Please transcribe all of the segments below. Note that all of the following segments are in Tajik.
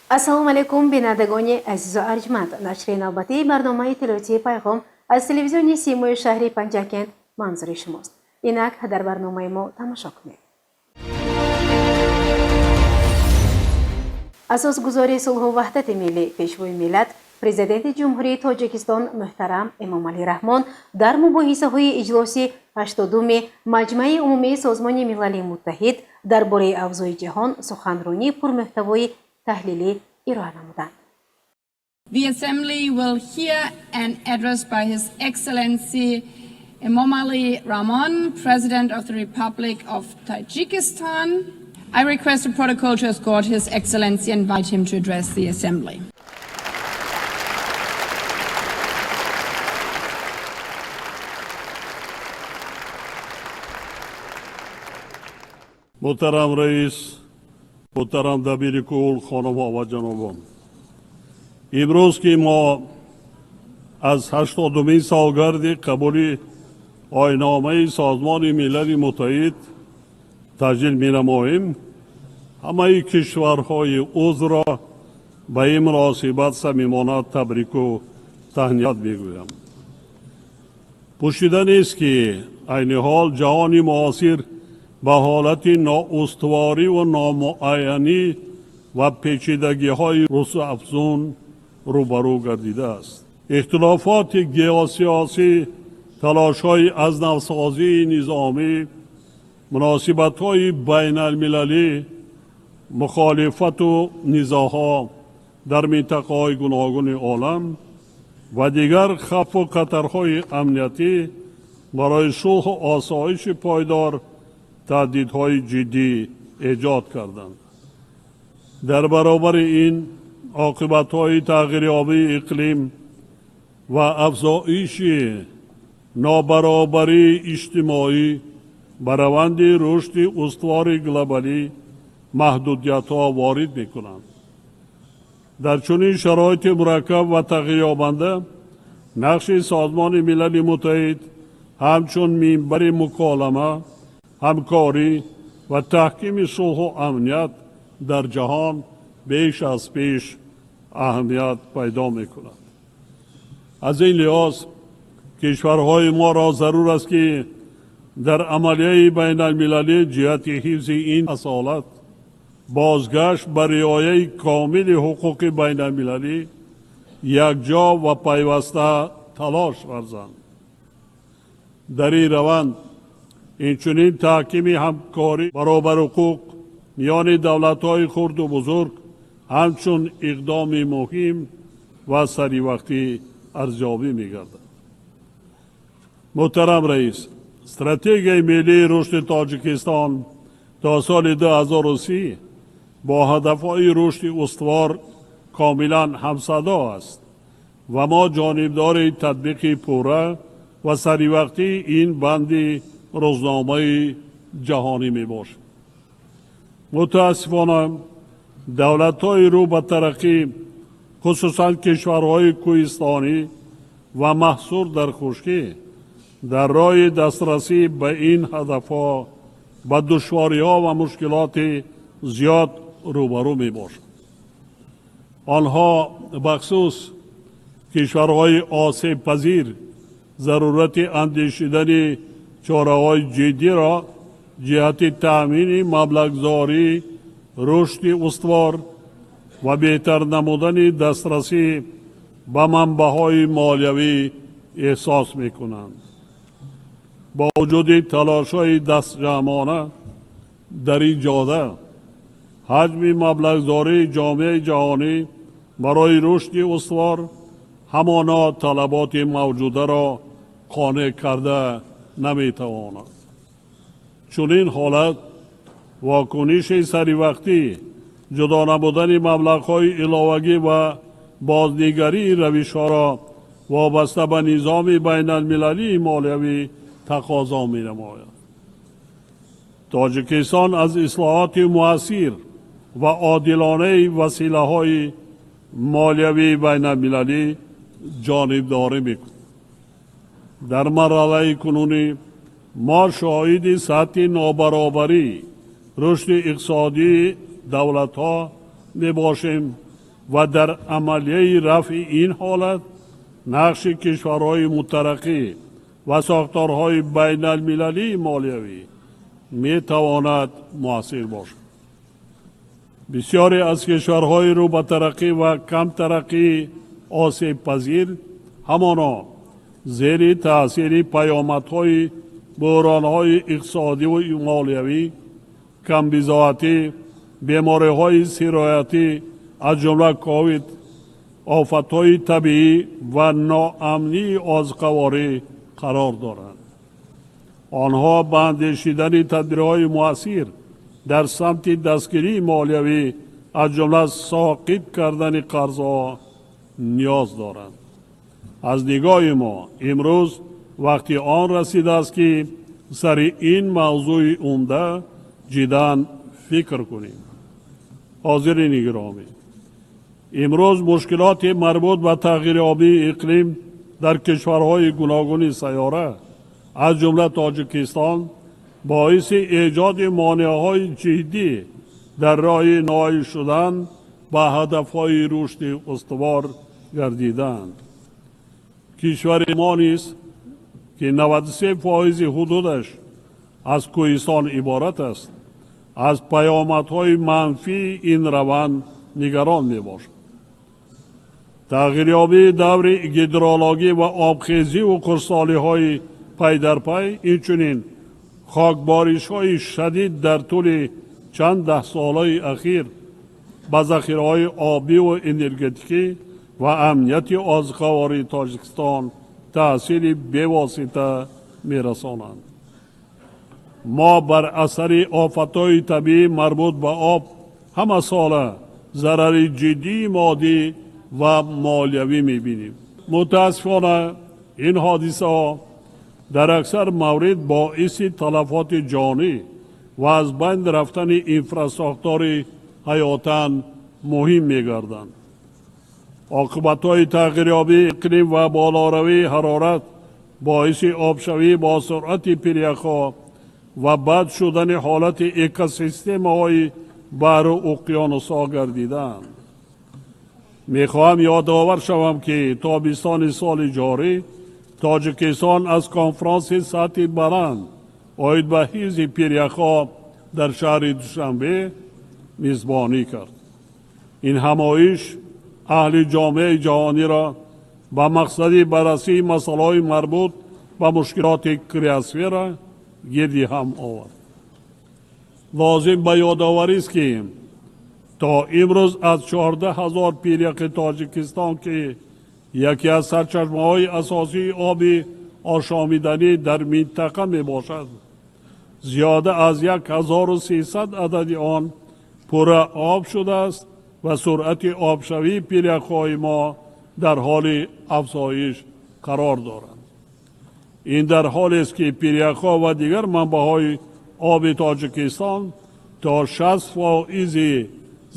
Ассалому алайкум, бинандагони азизу арҷманд. Нашри навбатии барномаи иттилоотии «Пайғом» аз телевизиони Симои шаҳри Панҷакент манзури шумост. Инак дар барномаи мо тамошо кунед. Асосгузори сулҳу ваҳдати миллӣ, Пешвои миллат, Президенти Ҷумҳурии Тоҷикистон муҳтарам Эмомалӣ Раҳмон дар мубоҳисаҳои иҷлоси 80-уми Маҷмаи Умумии Созмони Милали Муттаҳид дар бораи авзои ҷаҳон суханронии пурмуҳтавои таҳлилӣ ироа намуданд. The Assembly will hear an address by His Excellency Emomali Rahmon, President of the Republic of Tajikistan. I request the protocol to escort His Excellency and invite him to address the Assembly. Муҳтарам раис, муҳтарам дабири кул, хонумҳо ва ҷанобон, имрӯз ки мо аз 80-умин солгарди қабули оинномаи Созмони Милали Муттаҳид таҷлил менамоем, ҳамаи кишварҳои узвро ба ин муносибат самимона табрику таҳният мегӯям. Пӯшида нест, ки айни ҳол ҷаҳони муосир ба ҳолати ноустувориву номуайянӣ ва печидагиҳои рӯзафзун рӯбарӯ гардидааст. Ихтилофоти геосиёсӣ, талошҳои аз навсозии низомӣ, муносибатҳои байналмилалӣ, мухолифату низоъҳо дар минтақаҳои гуногуни олам ва дигар хавфу хатарҳои амниятӣ барои сулҳу осоиши пойдор таҳдидҳои ҷиддӣ эҷод карданд. Дар баробари ин, оқибатҳои тағйирёбии иқлим ва афзоиши нобаробарии иҷтимоӣ ба раванди рушди устувори глобалӣ маҳдудиятҳо ворид мекунанд. Дар чунин шароити мураккаб ва тағйирёбанда нақши Созмони Милали Муттаҳид ҳамчун минбари муколама, ҳамкорӣ ва таҳкими сулҳу амният дар ҷаҳон беш аз пеш аҳамият пайдо мекунад. Аз ин лиҳоз кишварҳои моро зарур аст, ки дар амалияи байналмилалӣ ҷиҳати ҳифзи ин асолат, бозгашт ба риояи комили ҳуқуқи байналмилалӣ якҷо ва пайваста талош варзанд. Дар ин раванд инчунин таҳкими ҳамкорӣ, баробарҳуқуқ миёни давлатҳои хурду бузург ҳамчун иқдоми муҳим ва саривақтӣ арзёбӣ мегардад. Муҳтарам раис, Стратегияи миллии рушди Тоҷикистон то соли 2030 бо ҳадафҳои рушди устувор комилан ҳамсадо аст ва мо ҷонибдори татбиқи пурра ва саривақтии ин банди рӯзномаи ҷаҳонӣ мебошад. Мутаассифона, давлатҳои рӯ ба тараққӣ, хусусан кишварҳои кӯҳистонӣ ва маҳсур дар хушкӣ, дар роҳи дастрасӣ ба ин ҳадафҳо ба душвориҳо ва мушкилоти зиёд рӯбарӯ мебошанд. Онҳо, бахусус кишварҳои осебпазир, зарурати андешидани чораҳои ҷиддиро ҷиҳати таъмини маблағгузории рушди устувор ва беҳтар намудани дастрасӣ ба манбаъҳои молиявӣ эҳсос мекунанд. Бо вуҷуди талошҳои дастҷамъона дар ин ҷода, ҳаҷми маблағгузории ҷомеаи ҷаҳонӣ барои рушди устувор ҳамоно талаботи мавҷударо қонеъ карда наметавонад. Чунин ҳолат вокуниши саривақтӣ, ҷудо намудани маблағҳои иловагӣ ва бознигарии равишҳоро вобаста ба низоми байналмилалии молиявӣ тақозо менамояд. Тоҷикистон аз ислоҳоти муассир ва одилонаи василаҳои молиявии байналмилалӣ ҷонибдорӣ мекунад. Дар марҳалаи кунунӣ мо шоҳиди сатҳи нобаробарӣ рушди иқтисодии давлатҳо мебошем. ва дар амалияи рафъи ин ҳолат нақши кишварҳои мутараққӣ ва сохторҳои байналмилалии молиявӣ метавонад муассир бошад. Бисёре аз кишварҳои рӯ ба тараққӣ ва камтараққии осебпазир ҳамоно зери таъсири паёмадҳои буҳронҳои иқтисодиву молиявӣ, камбизоатӣ, бемориҳои сироятӣ аз ҷумла ковид, офатҳои табиӣ ва ноамнии озуқаворӣ қарор доранд. Онҳо ба андешидани тадбирҳои муассир дар самти дастгирии молиявӣ аз ҷумла соқит кардани қарзҳо ниёз доранд. Аз нигоҳи мо имрӯз вақти он расидааст, ки сари ин мавзӯи умда ҷиддан фикр кунем. Ҳозирини гиромӣ, имрӯз мушкилоти марбут ба тағйирёбии иқлим дар кишварҳои гуногуни сайёра аз ҷумла Тоҷикистон боиси эҷоди монеаҳои ҷиддӣ дар роҳи ноил шудан ба ҳадафҳои рушди устувор гардиданд. Кишвари мо низ, ки 93% ҳудудаш аз кӯҳистон иборат аст, аз паёмадҳои манфии ин раванд нигарон мебошад. Тағйирёбии даври гидрологӣ ва обхезиву хушксолиҳои пайдарпай, инчунин хокборишҳои шадид дар тӯли чанд даҳсолаи ахир ба захираҳои обиву энергетикӣ ва амнияти озуқавории Тоҷикистон таъсири бевосита мерасонанд. Мо бар асари офатҳои табиӣ марбут ба об ҳамасола зарари ҷиддии моддӣ ва молиявӣ мебинем. Мутаассифона, ин ҳодисаҳо дар аксар маврид боиси талафоти ҷонӣ ва аз байн рафтани инфрасохтори ҳаётан муҳим мегарданд. Оқибатҳои тағйирёбии иқлим ва болоравии ҳарорат боиси обшавӣ бо суръати пиряхҳо ва бад шудани ҳолати экосистемаҳои баҳру уқёнусҳо гардиданд. Мехоҳам ёдовар шавам, ки тобистони соли ҷорӣ Тоҷикистон аз конфронси сатҳи баланд оид ба ҳифзи пиряхҳо дар шаҳри Душанбе мизбонӣ кард. Ин ҳамоиш аҳли ҷомеаи ҷаҳониро ба мақсади баррасии масъалаҳои марбут ба мушкилоти криосфера гирди ҳам овард. Лозим ба ёдоварист, ки то имрӯз аз 14 000 пиряхи Тоҷикистон, ки яке аз сарчашмаҳои асосии оби ошомиданӣ дар минтақа мебошад, зиёда аз 1300 адади он пурра об шудааст ва суръати обшавии пиряхҳои мо дар ҳоли афзоиш қарор дорад. Ин дар ҳолест, ки пиряхҳо ва дигар манбаъҳои оби Тоҷикистон то 60%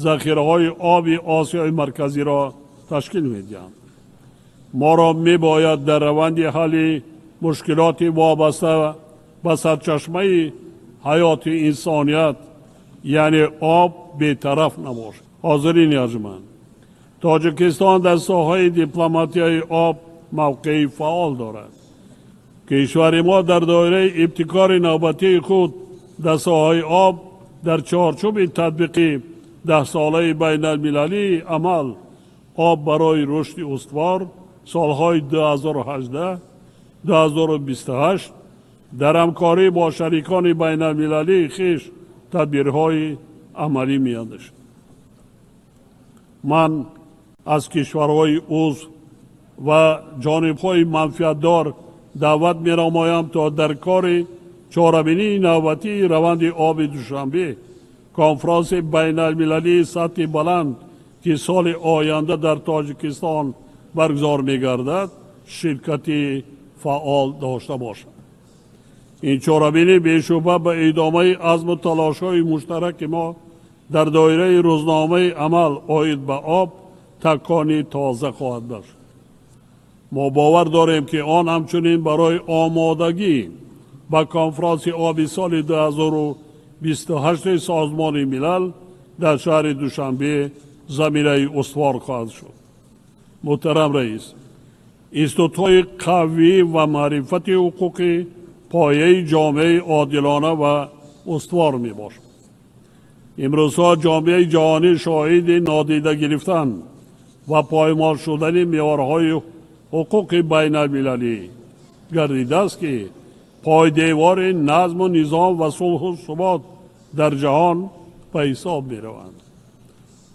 захираҳои оби Осиёи Марказиро ташкил медиҳанд. Моро мебояд дар раванди ҳалли мушкилоти вобаста ба сарчашмаи ҳаёти инсоният, яъне об, бетараф набошад. Ҳозирини арҷманд, Тоҷикистон дар соҳаи дипломатияи об мавқеи фаъол дорад. Кишвари мо дар доираи ибтикори навбатии худ дар соҳаи об дар чорчӯби татбиқи даҳсолаи байналмилалии амал «Об барои рушди устувор» солҳои 2018 2028 дар ҳамкорӣ бо шарикони байналмилалии хеш тадбирҳои амалӣ меандешад. Ман аз кишварҳои узв ва ҷонибҳои манфиатдор даъват менамоям, то дар кори чорабинии навбатии раванди оби Душанбе, конфронси байналмилалии сатҳи баланд, ки соли оянда дар Тоҷикистон баргузор мегардад, ширкати фаъол дошта бошад. Ин чорабинӣ бешубҳа ба идомаи азму талошҳои муштараки мо дар доираи рӯзномаи амал оид ба об такони тоза хоҳад бахшид. Мо бовар дорем, ки он ҳамчунин барои омодагӣ ба конфронси оби соли 2028 Созмони Милал дар шаҳри Душанбе заминаи устувор хоҳад шуд. Муҳтарам раис, институтҳои қавӣ ва маърифати ҳуқуқӣ пояи ҷомеаи одилона ва устувор мебошад. Имрӯзҳо ҷомеаи ҷаҳонӣ шоҳиди нодида гирифтан ва поймол шудани меъёрҳои ҳуқуқи байналмилалӣ гардидааст, ки пойдевори назму низом ва сулҳу субот дар ҷаҳон ба ҳисоб мераванд.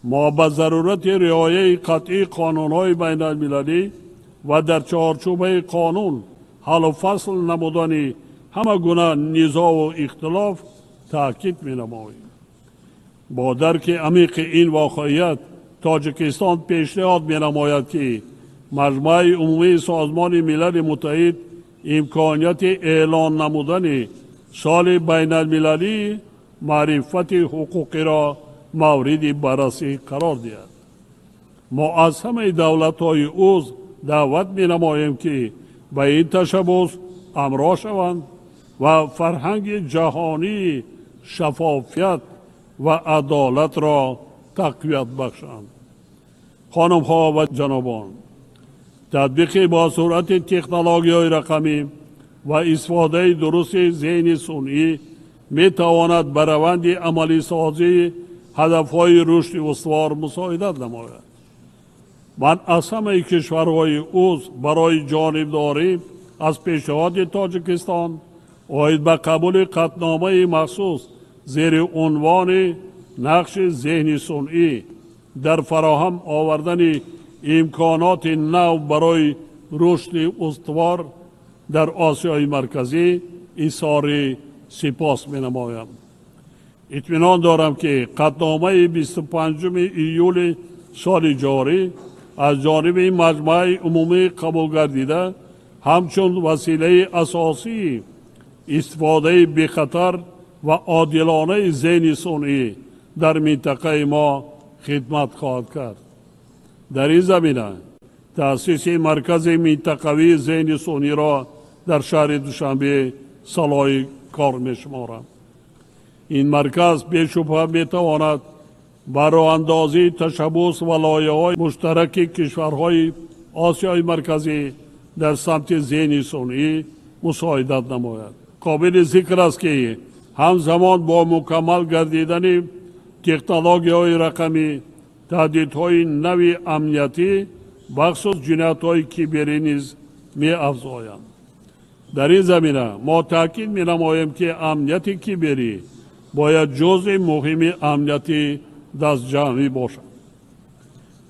Мо ба зарурати риояи қатъии қонунҳои байналмилалӣ ва дар чорчӯбаи қонун ҳаллу фасл намудани ҳама гуна низову ихтилоф таъкид менамоем. Бо дарки амиқи ин воқеият Тоҷикистон пешниҳод менамояд, ки Маҷмаи Умумии Созмони Милали Муттаҳид имконияти эълон намудани соли байналмилалии маърифати ҳуқуқиро мавриди баррасӣ қарор диҳад. Мо аз ҳамаи давлатҳои узв даъват менамоем, ки ба ин ташаббус ҳамроҳ шаванд ва фарҳанги ҷаҳонии шаффофият ва адолатро тақвият бахшанд. Хонумҳо ва ҷанобон, татбиқи бо суръати технологияҳои рақамӣ ва истифодаи дурусти зеҳни сунъӣ метавонад ба раванди амалисозии ҳадафҳои рушди устувор мусоидат намояд. Ман аз ҳамаи кишварҳои узв барои ҷонибдорӣ аз пешниҳоди Тоҷикистон оид ба қабули қатъномаи махсус зери унвони нақши зеҳни сунъӣ дар фароҳам овардани имконоти нав барои рушди устувор дар Осиёи Марказӣ изҳори сипос менамоям. Итминон дорам, ки қатъномаи 25 июли соли ҷорӣ аз ҷониби Маҷмаи Умумӣ қабул гардида ҳамчун василаи асосии истифодаи бехатар ва одилонаи зеҳни сунъӣ дар минтақаи мо хидмат хоҳад кард. Дар ин замина таъсиси маркази минтақавии зеҳни сунъиро дар шаҳри Душанбе салоҳи кор мешуморам. Ин марказ бешубҳа метавонад ба роҳандозии ташаббус ва лоиҳаҳои муштараки кишварҳои Осиёи Марказӣ дар самти зеҳни сунъӣ мусоидат намояд. Қобили зикр аст, ки ҳамзамон бо мукаммал гардидани технологияҳои рақамӣ таҳдидҳои нави амниятӣ, бахусус ҷиноятҳои киберӣ низ меафзоянд. Дар ин замина мо таъкид менамоем, ки амнияти киберӣ бояд ҷузъи муҳими амнияти дастҷамъӣ бошад.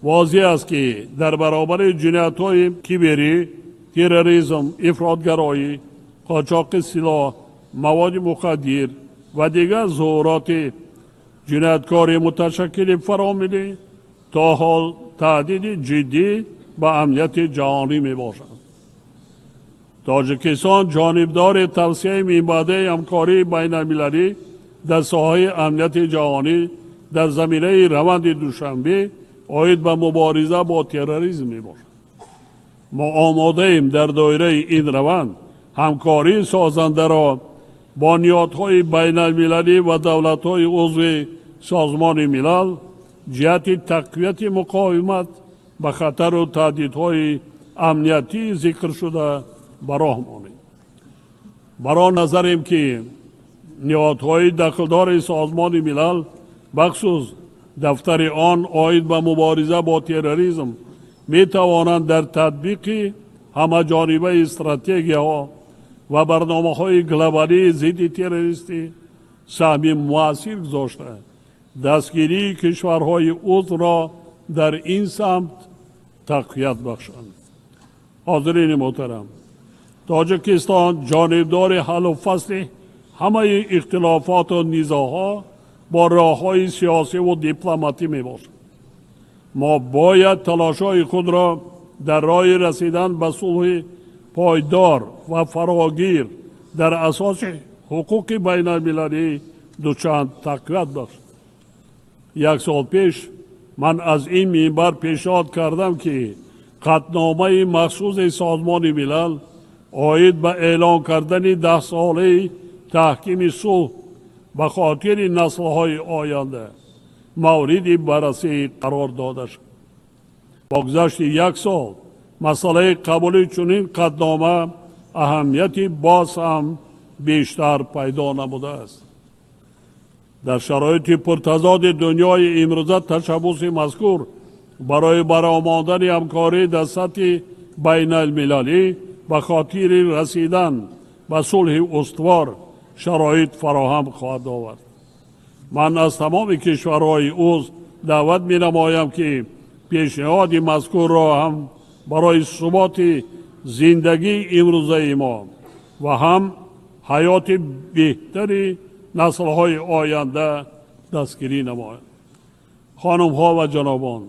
Возеҳ аст, ки дар баробари ҷиноятҳои киберӣ терроризм, ифротгароӣ, қочоқи силоҳ, маводи мухаддир ва дигар зуҳуроти ҷинояткори муташаккили фаромиллӣ то ҳол таҳдиди ҷиддӣ ба амнияти ҷаҳонӣ мебошанд. Тоҷикистон ҷонибдори тавсияи минбаъдаи ҳамкории байналмилалӣ дар соҳаи амнияти ҷаҳонӣ дар заминаи раванди Душанбе оид ба мубориза бо терроризм мебошад. Мо омодаем дар доираи ин раванд ҳамкории созандаро бо ниҳодҳои байналмилалӣ ва давлатҳои узви Созмони Милал ҷиҳати тақвияти муқовимат ба хатару таҳдидҳои амниятии зикршуда ба роҳ монем. Бар он назарем, ки ниҳодҳои дахлдори Созмони Милал, бахусус дафтари он оид ба мубориза бо терроризм, метавонанд дар татбиқи ҳамаҷонибаи стратегияҳо ва барномаҳои глобалии зидди террористӣ саҳми муассир гузошта, дастгирии кишварҳои узвро дар ин самт тақвият бахшанд. Ҳозирини муҳтарам, Тоҷикистон ҷонибдори ҳаллу фасли ҳамаи ихтилофоту низоъҳо бо роҳҳои сиёсиву дипломатӣ мебошад. Мо бояд талошҳои худро дар роҳи расидан ба сулҳи пойдор ва фарогир дар асоси ҳуқуқи байналмилалӣ дучанд тақвият бахшем. Як сол пеш ман аз ин минбар пешниҳод кардам, ки қатъномаи махсуси Созмони Милал оид ба эълон кардани 10-солаи таҳкими сулҳ ба хотири наслҳои оянда мавриди баррасӣ қарор дода шуд. Бо гузашти як сол масъалаи қабули чунин қатънома аҳамияти боз ҳам бештар пайдо намудааст. Дар шароити пуртазоди дунёи имрӯза ташаббуси мазкур барои баромадани ҳамкорӣ дар сатҳи байналмилалӣ ба хотири расидан ба сулҳи устувор шароит фароҳам хоҳад овард. Ман аз тамоми кишварҳои узв даъват менамоям, ки пешниҳоди мазкурро ҳам барои суботи зиндагии имрӯзаи мо ва ҳам ҳаёти беҳтари наслҳои оянда дастгирӣ намоянд. Хонумҳо ва ҷанобон,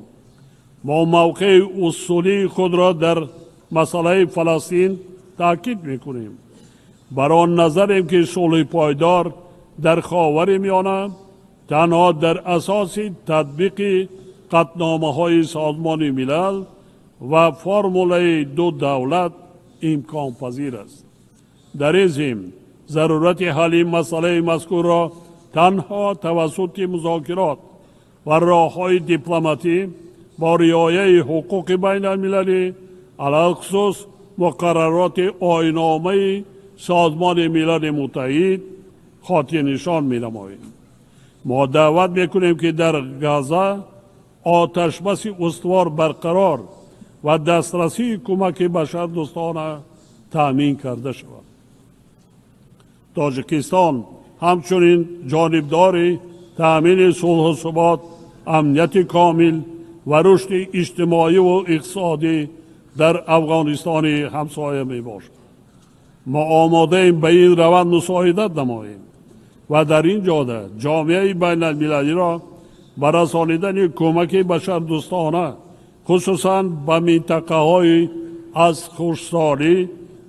мо мавқеи усулии худро дар масъалаи Фаластин таъкид мекунем. Бар он назарем, ки сулҳи пойдор дар Ховари Миёна танҳо дар асоси татбиқи қатъномаҳои Созмони Милал ва формулаи ду давлат имконпазир аст. Дар ин зимн зарурати ҳалли масъалаи мазкурро танҳо тавассути музокирот ва роҳҳои дипломатӣ бо риояи ҳуқуқи байналмилалӣ, алалхусус муқаррароти оинномаи Созмони Милали Муттаҳид хотирнишон менамоем. Мо даъват мекунем, ки дар Газа оташбаси устувор барқарор ва дастрасии кӯмаки башардӯстона таъмин карда шавад. Тоҷикистон ҳамчунин ҷонибдори таъмини сулҳу субот, амнияти комил ва рушди иҷтимоиву иқтисодӣ дар Афғонистони ҳамсоя мебошад. Мо омодаем ба ин раванд мусоидат намоем ва дар ин ҷода ҷомеаи байналмилалиро ба расонидани кӯмаки башардӯстона, хусусан ба минтақаҳои аз хушксолӣ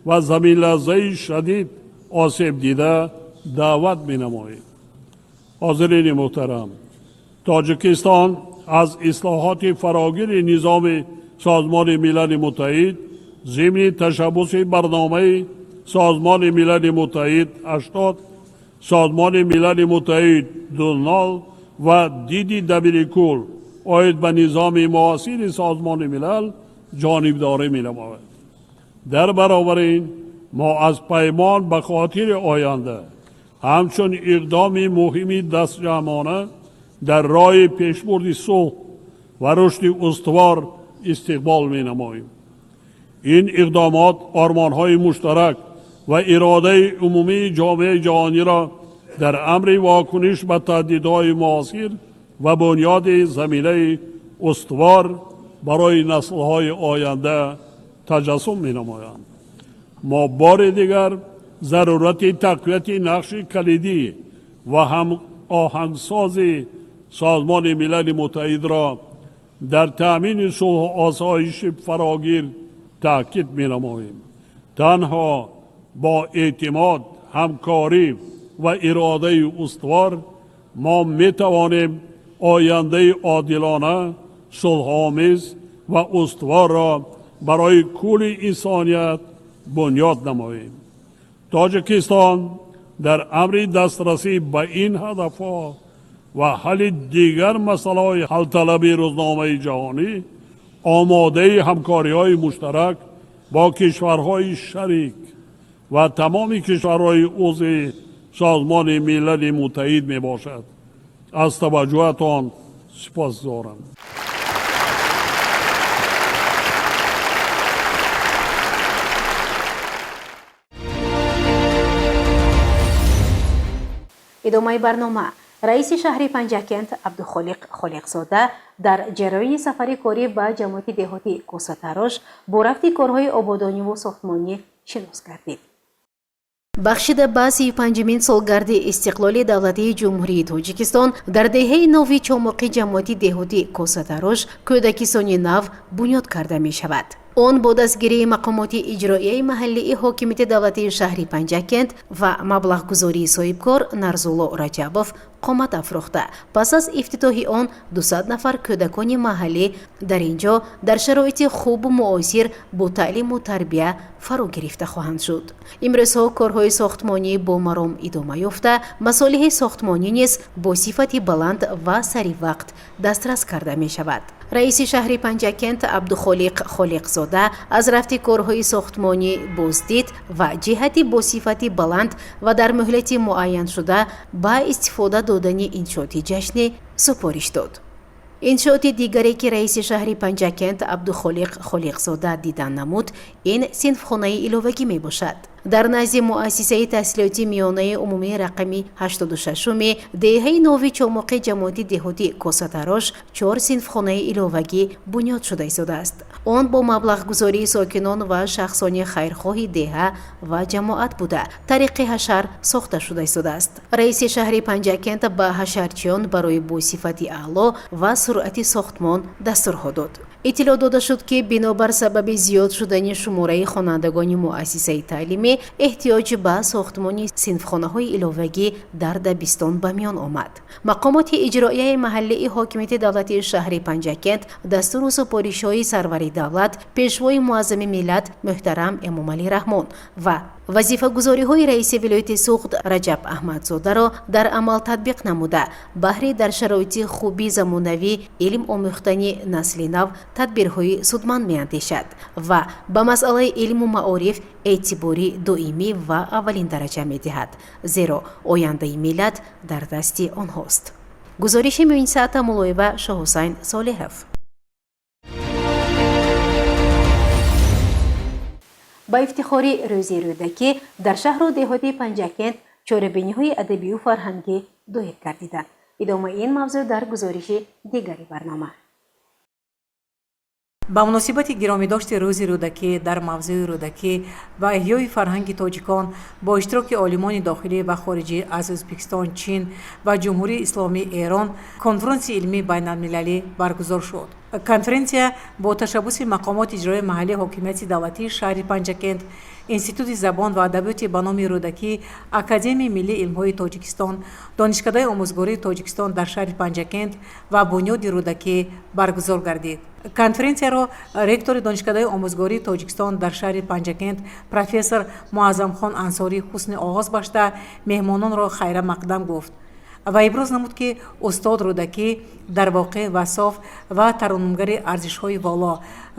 ва заминларзаи шадид осебдида даъват менамоем. Ҳозирини муҳтарам, Тоҷикистон аз ислоҳоти фарогири низоми Созмони Милали Муттаҳид зимни ташаббуси барномаи Созмони Милали Муттаҳид 80, Созмони Милали Муттаҳид 00 ва диди Дабирикул оид ба низоми муосири Созмони Милал ҷонибдорӣ менамояд. Дар баробари ин мо аз паймон ба хотири оянда ҳамчун иқдоми муҳими дастҷамъона дар роҳи пешбурди сулҳ ва рушди устувор истиқбол менамоем. Ин иқдомот ормонҳои муштарак ва иродаи умумии ҷомеаи ҷаҳониро дар амри вокуниш ба таҳдидҳои муосир ва бунёди заминаи устувор барои наслҳои оянда таҷассум менамоянд. Мо бори дигар зарурати тақвияти нақши калидӣ ва ҳамоҳангсози Созмони Милали Муттаҳидро дар таъмини сулҳу осоиши фарогир таъкид менамоем. Танҳо бо эътимод, ҳамкорӣ ва иродаи устувор мо метавонем ояндаи одилона, сулҳомез ва устуворро барои кулли инсоният бунёд намоем. Тоҷикистон дар амри дастрасӣ ба ин ҳадафҳо ва ҳалли дигар масъалаҳои ҳалталаби рӯзномаи ҷаҳонӣ омодаи ҳамкориҳои муштарак бо кишварҳои шарик ва тамоми кишварҳои узви Созмони Милали Муттаҳид мебошад. Аз таваҷҷӯҳатон сипосгузорам. Идомаи барнома. Раиси шаҳри Панҷакент Абдухолиқ Холиқзода дар ҷараёни сафари корӣ ба ҷамоати деҳоти Косатарош бо рафти корҳои ободониву сохтмонӣ шинос гардид. Бахшида ба 35-умин солгарди истиқлоли давлатии Ҷумҳурии Тоҷикистон дар деҳаи нави Чомоқи ҷамоати деҳоти Косатарош кӯдакистони нав бунёд карда мешавад. Он бо дастгирии мақомоти иҷроияи маҳаллии ҳокимияти давлатии шаҳри Панҷакент ва маблағгузории соҳибкор Нарзулло Раҷабов қомат афрохта. Пас аз ифтитоҳи он 200 нафар кӯдакони маҳаллӣ дар ин ҷо дар шароити хубу муосир бо таълиму тарбия фаро гирифта хоҳанд шуд. Имрӯзҳо корҳои сохтмонӣ бо маром идома ёфта, масолиҳи сохтмонӣ низ бо сифати баланд ва саривақт дастрас карда мешавад. Раиси шаҳри Панҷакент Абдухолиқ Холиқзода аз рафти корҳои сохтмонӣ боздид ва ҷиҳати бо сифати баланд ва дар муҳлати муайяншуда ба истифода додани иншооти ҷашнӣ супориш дод. Иншооти дигаре, ки раиси шаҳри Панҷакент Абдухолиқ Холиқзода дидан намуд, ин синфхонаи иловагӣ мебошад. Дар назди муассисаи таҳсилоти миёнаи умумии рақами 86-уми деҳаи Нови Чомоқи ҷамоати деҳоти Косатарош чор синфхонаи иловагӣ бунёд шуда истодааст. Он бо маблағгузории сокинон ва шахсони хайрхоҳи деҳа ва ҷамоат буда, тариқи ҳашар сохта шуда истодааст. Раиси шаҳри Панҷакент ба ҳашарчиён барои бо сифати аъло ва суръати сохтмон дастурҳо дод. Иттилоъ дода шуд, ки бинобар сабаби зиёд шудани шумораи хонандагони муассисаи таълимӣ эҳтиёҷ ба сохтмони синфхонаҳои иловагӣ дар дабистон ба миён омад. Мақомоти иҷроияи маҳаллии ҳокимияти давлатии шаҳри Панҷакент дастуру супоришҳои сарвари давлат, пешвои муаззами миллат муҳтарам Эмомалӣ Раҳмон ва вазифагузориҳои раиси вилояти Суғд Раҷаб Аҳмадзодаро дар амал татбиқ намуда, баҳри дар шароити хуби замонавӣ илм омӯхтани насли нав тадбирҳои судманд меандешад ва ба масъалаи илму маориф эътибори доимӣ ва аввалиндараҷа медиҳад, зеро ояндаи миллат дар дасти онҳост. Гузориши Муинсаата Муллоева, Шоҳҳусайн Солиҳов. Ба ифтихори рӯзи Рӯдакӣ дар шаҳру деҳоти Панҷакент чорабиниҳои адабию фарҳангӣ доир гардиданд. Идомаи ин мавзӯъ дар гузориши дигари барнома. Ба муносибати гиромидошти рӯзи Рӯдакӣ дар мавзӯи Рӯдакӣ ва эҳёи фарҳанги тоҷикон бо иштироки олимони дохилӣ ва хориҷӣ аз Ӯзбекистон, Чин ва Ҷумҳурии Исломии Эрон конфронси илмии байналмилалӣ баргузор шуд. Конференсия бо ташаббуси мақомоти иҷроияи маҳаллии ҳокимияти давлатии шаҳри Панҷакент, Институти забон ва адабиёти ба номи Рӯдакӣ, Академияи миллии илмҳои Тоҷикистон, Донишкадаи омӯзгории Тоҷикистон дар шаҳри Панҷакент ва Бунёди Рӯдакӣ баргузор гардид. Конференсияро ректори Донишкадаи омӯзгории Тоҷикистон дар шаҳри Панҷакент профессор Муаззамхон Ансорӣ ҳусни оғоз бахшида, меҳмононро хайра мақдам гуфт ва иброз намуд, ки устод Рӯдакӣ дар воқеъ вассоф ва тараннумгари арзишҳои воло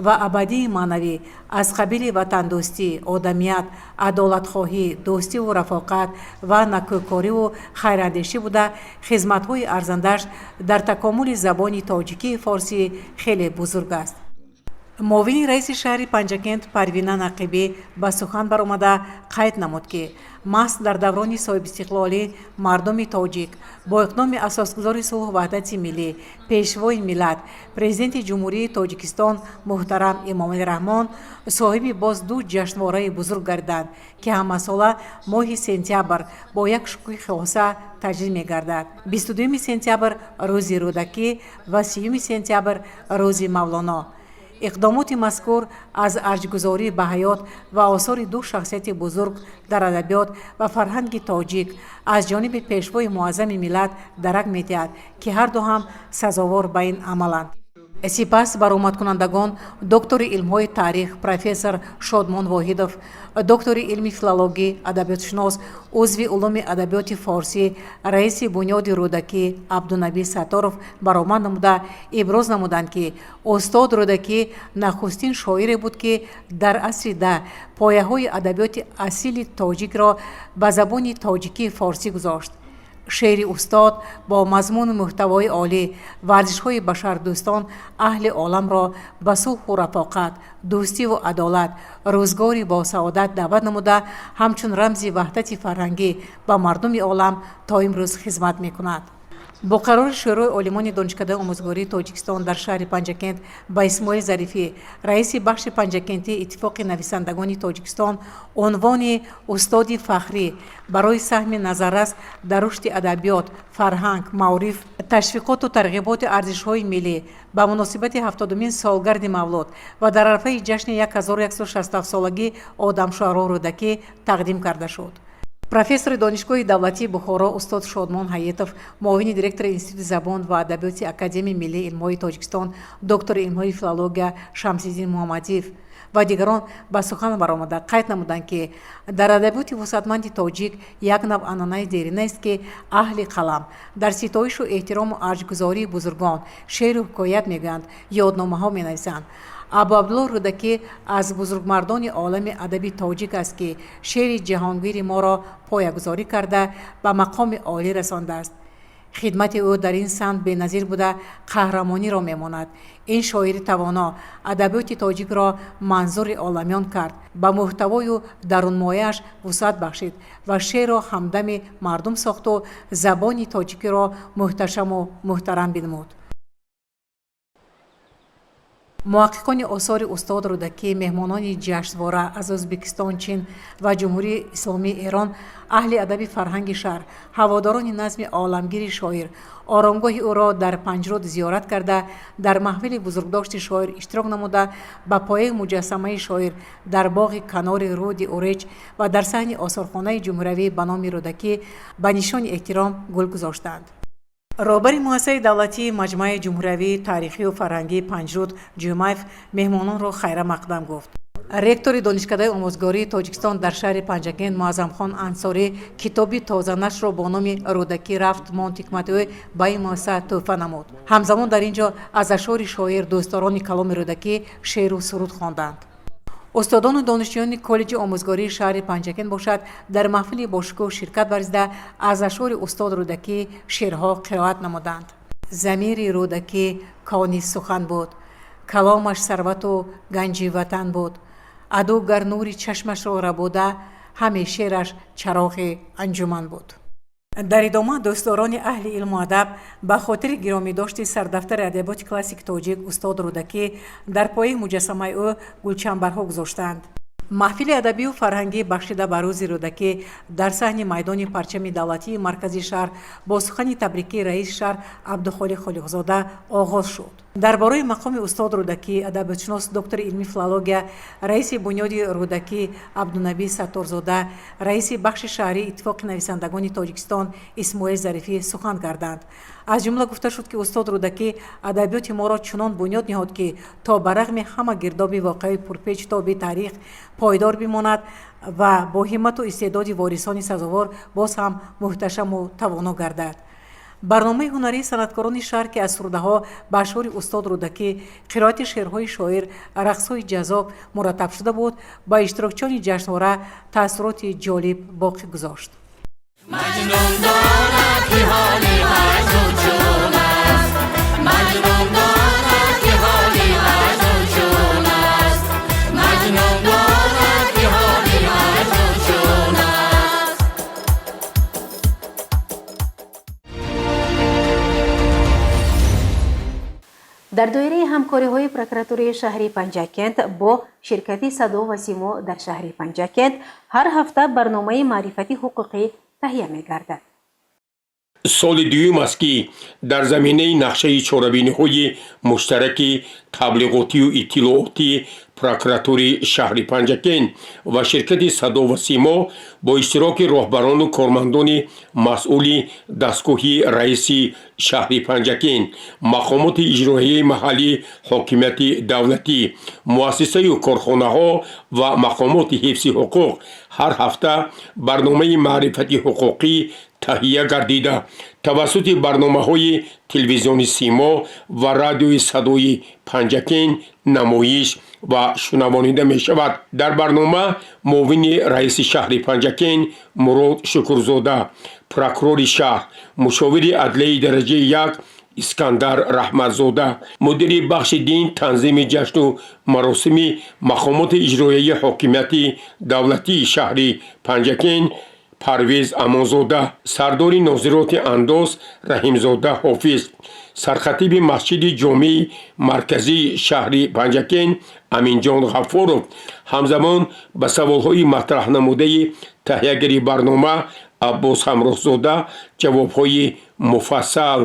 ва абадии маънавӣ аз қабили ватандӯстӣ, одамият, адолатхоҳӣ, дӯстиву рафоқат ва накӯкориву хайрандешӣ буда, хизматҳои арзандааш дар такомули забони тоҷикии форсӣ хеле бузург аст. Муовини раиси шаҳри Панҷакент Парвина Нақибӣ ба сухан баромада қайд намуд, ки маҳз дар даврони соҳибистиқлолӣ мардуми тоҷик бо иқдоми асосгузори сулҳу ваҳдати миллӣ, пешвои миллат, Президенти Ҷумҳурии Тоҷикистон муҳтарам Эмомалӣ Раҳмон соҳиби боз ду ҷашнвораи бузург гардиданд, ки ҳамасола моҳи сентябр бо як шукӯҳи хоса таҷлил мегардад: 22 сентябр рӯзи Рӯдакӣ ва 30 сентябр рӯзи Мавлоно. Иқдомоти мазкур аз арҷгузорӣ ба ҳаёт ва осори ду шахсияти бузург дар адабиёт ва фарҳанги тоҷик аз ҷониби пешвои муаззами миллат дарак медиҳад, ки ҳарду ҳам сазовор ба ин амаланд. Сипас баромадкунандагон доктори илмҳои таърих профессор Шодмон Воҳидов, доктори илми филологӣ, адабиётшинос, узви улуми адабиёти форсӣ, раиси Бунёди Рӯдакӣ Абдунаби Сатторов баромад намуда иброз намуданд, ки устод Рӯдакӣ нахустин шоире буд, ки дар асри да пояҳои адабиёти асили тоҷикро ба забони тоҷикии форсӣ гузошт. Шеъри устод бо мазмуну муҳтавои олӣ ва арзишҳои башардӯстон аҳли оламро ба сулҳу рафоқат, дӯстиву адолат, рӯзгори босаодат даъват намуда, ҳамчун рамзи ваҳдати фарҳангӣ ба мардуми олам то имрӯз хизмат мекунад. Бо қарори Шӯрои олимони Донишкадаи омӯзгории Тоҷикистон дар шаҳри Панҷакент ба Исмоил Зарифӣ, раиси бахши Панҷакентии Иттифоқи нависандагони Тоҷикистон, унвони устоди фахрӣ барои саҳми назаррас дар рушди адабиёт, фарҳанг, маориф, ташвиқоту тарғиботи арзишҳои миллӣ ба муносибати 70-умин солгарди мавлуд ва дар арафаи ҷашни 1167-солагии Одамшуаро Рӯдакӣ тақдим карда шуд. Профессори Донишгоҳи давлатии Бухоро устод Шодмон Ҳаитов, муовини директори Институти забон ва адабиёти Академияи миллии илмҳои Тоҷикистон, доктори илмҳои филология Шамсиддин Муҳаммадиев ва дигарон ба сухан баромада қайд намуданд, ки дар адабиёти вусъатманди тоҷик як нав анъанаи деринааст, ки аҳли қалам дар ситоишу эҳтирому арҷгузории бузургон шеъру ҳикоят мегӯянд, ёдномаҳо менависанд. Абу Абдуллоҳ Рӯдакӣ аз бузургмардони олами адаби тоҷик аст, ки шеъри ҷаҳонгири моро поягузорӣ карда, ба мақоми олӣ расондааст. Хидмати ӯ дар ин самт беназир буда, қаҳрамониро мемонад. Ин шоири тавоно адабиёти тоҷикро манзури оламиён кард, ба мӯҳтавою дарунмояаш вусъат бахшид ва шеърро ҳамдами мардум сохту забони тоҷикиро муҳташаму муҳтарам бинмуд. Муҳаққиқони осори устод Рӯдакӣ, меҳмонони ҷашнвора аз Ӯзбекистон, Чин ва Ҷумҳурии Исломии Эрон, аҳли адаби фарҳанги шаҳр, ҳаводорони назми оламгири шоир оромгоҳи ӯро дар Панҷруд зиёрат карда, дар маҳфили бузургдошти шоир иштирок намуда, ба пояи муҷассамаи шоир дар боғи канори рӯди Уреҷ ва дар саҳни осорхонаи ҷумҳуриявӣ ба номи Рӯдакӣ ба нишони эҳтиром гул гузоштанд. Роҳбари муассисаи давлатии Маҷмааи ҷумҳуриявии таърихию фарҳангии Панҷруд Ҷумаев меҳмононро хайрамақдам гуфт. Ректори Донишкадаи омӯзгории Тоҷикистон дар шаҳри Панҷакент Муаззамхон Ансорӣ китоби тозанашрро бо номи «Рӯдакӣ рафт, монд ҳикмати ӯ» ба ин муассиса тӯҳфа намуд. Ҳамзамон дар ин ҷо аз ашъори шоир дӯстдорони каломи Рӯдакӣ шеъру суруд хонданд. Устодону донишҷӯёни коллеҷи омӯзгории шаҳри Панҷакент бошад, дар маҳфили бошукӯҳ ширкат варзида, аз ашъори устод Рӯдакӣ шеърҳо қироат намуданд. Замири Рӯдакӣ кони сухан буд, каломаш сарвату ганҷи ватан буд. Аду гар нури чашмашро рабуда, ҳаме шеъраш чароғи анҷуман буд. Дар идома дӯстдорони аҳли илму адаб ба хотири гиромидошти сардафтари адабиёти классики тоҷик устод Рӯдакӣ дар пояи муҷассамаи ӯ гулчамбарҳо гузоштанд. Маҳфили адабию фарҳангӣ, бахшида ба рӯзи Рӯдакӣ, дар саҳни майдони парчами давлатии маркази шаҳр бо сухани табрикии раиси шаҳр Абдухолиқ Холиқзода оғоз шуд. Дар бораи мақоми устод Рӯдакӣ адабиётшинос, доктори илми филология, раиси Бунёди Рӯдакӣ Абдунабӣ Сатторзода, раиси бахши шаҳрии Иттифоқи нависандагони Тоҷикистон Исмоил Зарифӣ сухан карданд. Аз ҷумла гуфта шуд, ки устод Рӯдакӣ адабиёти моро чунон бунёд ниҳод, ки то ба рағми ҳама гирдоби воқеаи пурпечу тоби таърих пойдор бимонад ва бо ҳиммату истеъдоди ворисони сазовор боз ҳам муҳташаму тавоно гардад. Барномаи ҳунарии санъаткорони шаҳр, ки аз сурдаҳо ба ашъори устод Рӯдакӣ, қироати шеърҳои шоир, рақсҳои ҷаззоб мураттаб шуда буд, ба иштирокчиёни ҷашнвора таассуроти ҷолиб боқӣ гузошт. Маҷнун донад, ки ҳоли маҷнун чун аст, Маҷнун донад, ки ҳоли маҷнун чун аст, Маҷнун донад, ки ҳоли маҷнун чун аст. Дар доираи ҳамкориҳои прокуратураи шаҳри Панҷакент бо ширкати «Садо ва симо» дар шаҳри Панҷакент ҳар ҳафта барномаи маърифати ҳуқуқӣ таҳия мегардад. Соли дуюм аст, ки дар заминаи нақшаи чорабиниҳои муштараки таблиғотию иттилоотии прокуратури шаҳри Панҷакент ва ширкати «Садо ва симо» бо иштироки роҳбарону кормандони масъули дастгоҳи раиси шаҳри Панҷакент, мақомоти иҷроияи маҳаллии ҳокимияти давлатӣ, муассисаю корхонаҳо ва мақомоти ҳифзи ҳуқуқ ҳар ҳафта барномаи маърифати ҳуқуқӣ таҳия гардида, тавассути барномаҳои телевизиони «Симо» ва радиои «Садои Панҷакент» намоиш ва шунавонида мешавад. Дар барнома муовини раиси шаҳри Панҷакент Мурод Шукурзода, прокурори шаҳр, мушовири адлияи дараҷаи як Искандар Раҳматзода, мудири бахши дин, танзими ҷашну маросими мақомоти иҷроияи ҳокимияти давлатии шаҳри Панҷакент. Парвиз Амонзода, сардори нозироти андоз Раҳимзода Ҳофиз, сархатиби масҷиди ҷомеи марказии шаҳри Панҷакент Аминҷон Ғаффоров ҳамзамон ба саволҳои матраҳнамудаи таҳиягари барнома Аббос Ҳамроҳзода ҷавобҳои муфассал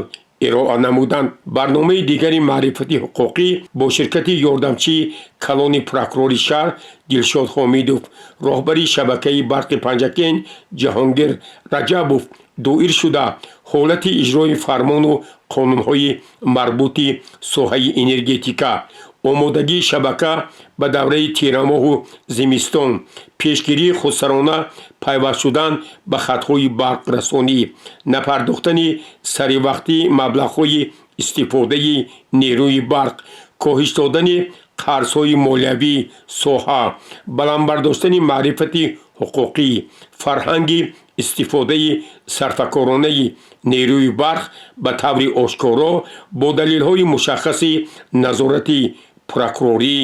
ироа намуданд. Барномаи дигари маърифати ҳуқуқӣ бо ширкати ёрдамчии калони прокурори шаҳр Дилшод Ҳомидов, роҳбари шабакаи барқи Панҷакент Ҷаҳонгир Раҷабов доир шуда, ҳолати иҷрои фармону қонунҳои марбути соҳаи энергетика, омодагии шабака ба давраи тирамоҳу зимистон, пешгирии худсарона пайваст шудан ба хатҳои барқрасонӣ, напардохтани саривақтии маблағҳои истифодаи нерӯи барқ, коҳиш додани қарзҳои молиявии соҳа, баланд бардоштани маърифати ҳуқуқӣ, фарҳанги истифодаи сарфакоронаи нерӯи барқ ба таври ошкоро бо далелҳои мушаххаси назорати прокурорӣ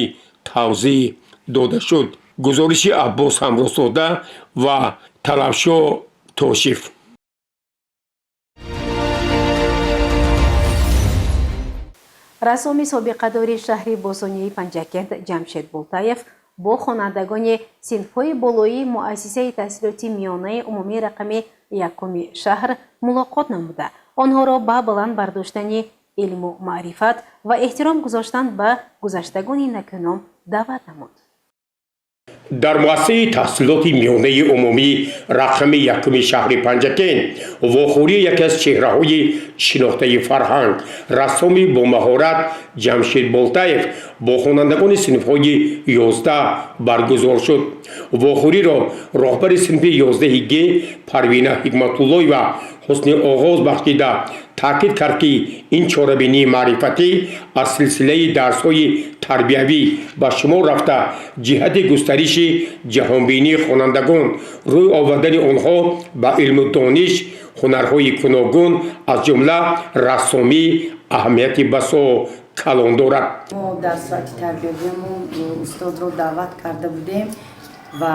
тавзеҳ дода шуд. Гузориши Аббос Ҳамроҳзода ва Талабшо Тошев. Рассоми собиқадори шаҳри бостонии Панҷакент Ҷамшед Болтаев бо хонандагони синфҳои болоии муассисаи таҳсилоти миёнаи умумии рақами якуми шаҳр мулоқот намуда, онҳоро ба баланд бардоштани илму маърифат ва эҳтиром гузоштан ба гузаштагони накӯном даъват намуд. Дар муассисаи таҳсилоти миёнаи умумӣ рақами якуми шаҳри Панҷакент вохӯрии яке аз чеҳраҳои шинохтаи фарҳанг, рассоми бомаҳорат Ҷамшед Болтаев бо хонандагони синфҳои 11 баргузор шуд. Вохӯриро роҳбари синфи 11 г Парвина Ҳикматуллоева ҳусни оғоз бахшида, таъкид кард, ки ин чорабинии маърифатӣ аз силсилаи дарсҳои тарбиявӣ ба шумор рафта, ҷиҳати густариши ҷаҳонбинии хонандагон, рӯй овардани онҳо ба илму дониш, ҳунарҳои гуногун, аз ҷумла рассомӣ, аҳамияти басо калон дорад. Мо дар соати тарбиявиамон устодро даъват карда будем ва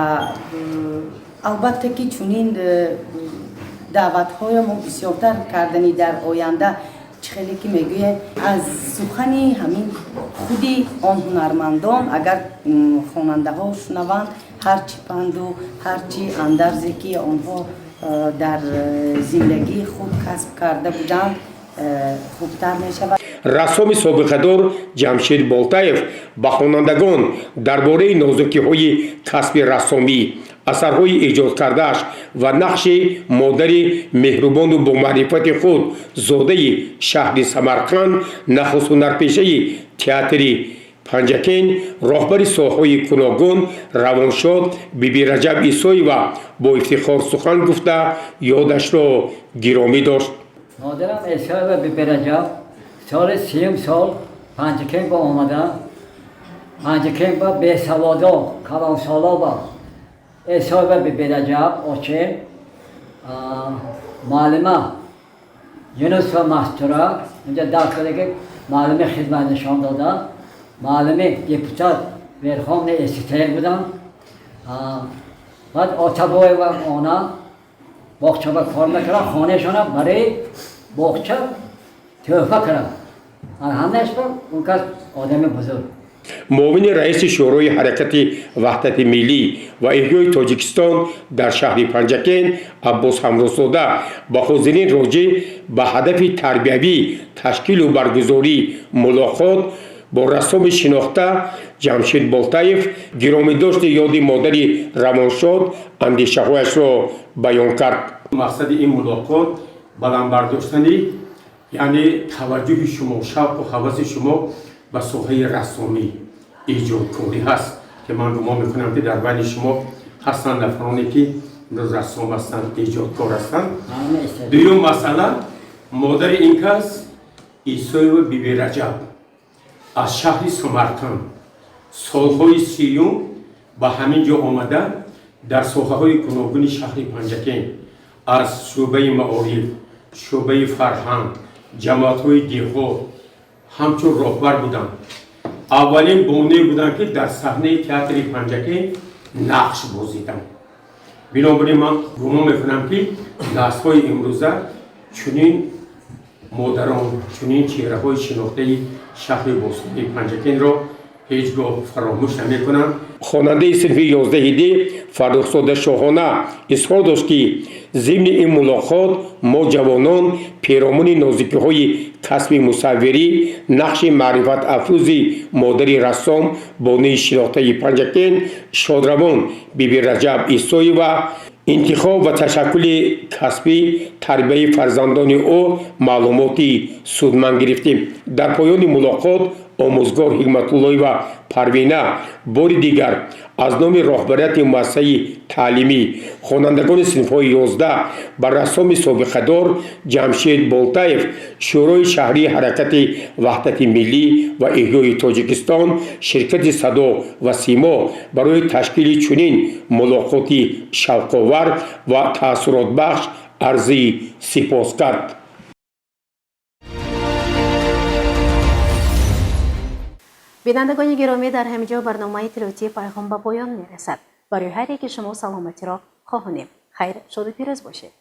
албатта ки чунин даъватҳоя мо бисёртар кардани дар оянда. Чӣ хеле ки мегӯем, аз сухани ҳамин худи он ҳунармандон агар хонандаҳо шунаванд, ҳарчи панду ҳарчи андарзе ки онҳо дар зиндагии худ касб карда буданд, хубтар мешавад. Рассоми собиқадор Ҷамшед Болтаев ба хонандагон дар бораи нозукиҳои касби рассомӣ, асарҳои эҷодкардааш ва нақши модари меҳрубону бомаърифати худ, зодаи шаҳри Самарқанд, нахуст ҳунарпешаи театри Панҷакент, роҳбари соҳаҳои гуногун равоншод Бибираҷаб Исоева бо ифтихор сухан гуфта, ёдашро гиромӣ дошт. Модарам Исоева Бибираҷаб соли 30-ум сол Панҷакент ба омадам. Панҷакент ба бесаводо, калонсоло ба Исоева Бибираҷаб очем, муаллима Юнусова Мастура унҷа дарс карда, ки муаллими хизмат нишон дода, муаллими депутат Верховный СССР будам. Баъд Отабоева она боғчаба кор мекард, хонаашона барои боғча тӯҳфа кард. Ҳамааш он кас одами бузург. Муовини раиси Шӯрои ҳаракати ваҳдати миллӣ ва эҳёи Тоҷикистон дар шаҳри Панҷакент Аббос Ҳамроҳзода ба ҳозирин роҷеъ ба ҳадафи тарбиявӣ, ташкилу баргузории мулоқот бо рассоми шинохта Ҷамшед Болтаев, гиромидошти ёди модари равоншод андешаҳояшро баён кард. Мақсади ин мулоқот баланд бардоштани, яъне таваҷҷӯҳи шумо, шавқу ҳаваси шумо ба соҳаи рассомӣ, эҷодкорӣ ҳаст, ки ман гумон мекунам, ки дар байни шумо ҳастанд нафароне, ки имрӯз рассом ҳастанд, эҷодкор ҳастанд. Дуюм масъала: модари ин кас Исоева Бибираҷаб аз шаҳри Самарқанд солҳои 30-юм ба ҳамин ҷо омада, дар соҳаҳои гуногуни шаҳри Панҷакент аз шӯъбаи маориф, шӯъбаи фарҳанг, ҷамоатҳои деҳот ҳамчун роҳбар буданд. Аввалин бонуе буданд, ки дар саҳнаи театри Панҷакент нақш бозиданд. Бинобар ин ман гумон мекунам, ки наслҳои имрӯза чунин модарон, чунин чеҳраҳои шинохтаи шаҳри бостонии Панҷакентро ҳеҷ гоҳ фаромӯш намекунанд. Хонандаи синфи 11 д Фаррухзода Шоҳона изҳор дошт, ки зимни ин мулоқот мо, ҷавонон, перомуни нозикиҳои касби мусаввирӣ, нақши маърифатафрӯзи модари рассом, бонуи шинохтаи Панҷакент шодравон Биби Раҷаб Исоева, интихоб ва ташаккули касбӣ, тарбияи фарзандони ӯ маълумоти судманд гирифтем. Дар поёни мулоқот омӯзгор Ҳикматуллоева Парвина бори дигар аз номи роҳбарияти муассисаи таълимӣ, хонандагони синфҳои 11 ба рассоми собиқадор Ҷамшед Болтаев, Шӯрои шаҳрии Ҳаракати Ваҳдати Миллӣ ва Эҳёи Тоҷикистон, ширкати Садо ва Симо барои ташкили чунин мулоқоти шавқовар ва таассуротбахш арзи сипос кард. Бинандагони гиромӣ, дар ҳамин ҷо барномаи иттилоотии Пайғом ба поён мерасад. Барои ҳар яки шумо саломатиро хоҳонем. Хайр, шоду пирӯз бошед.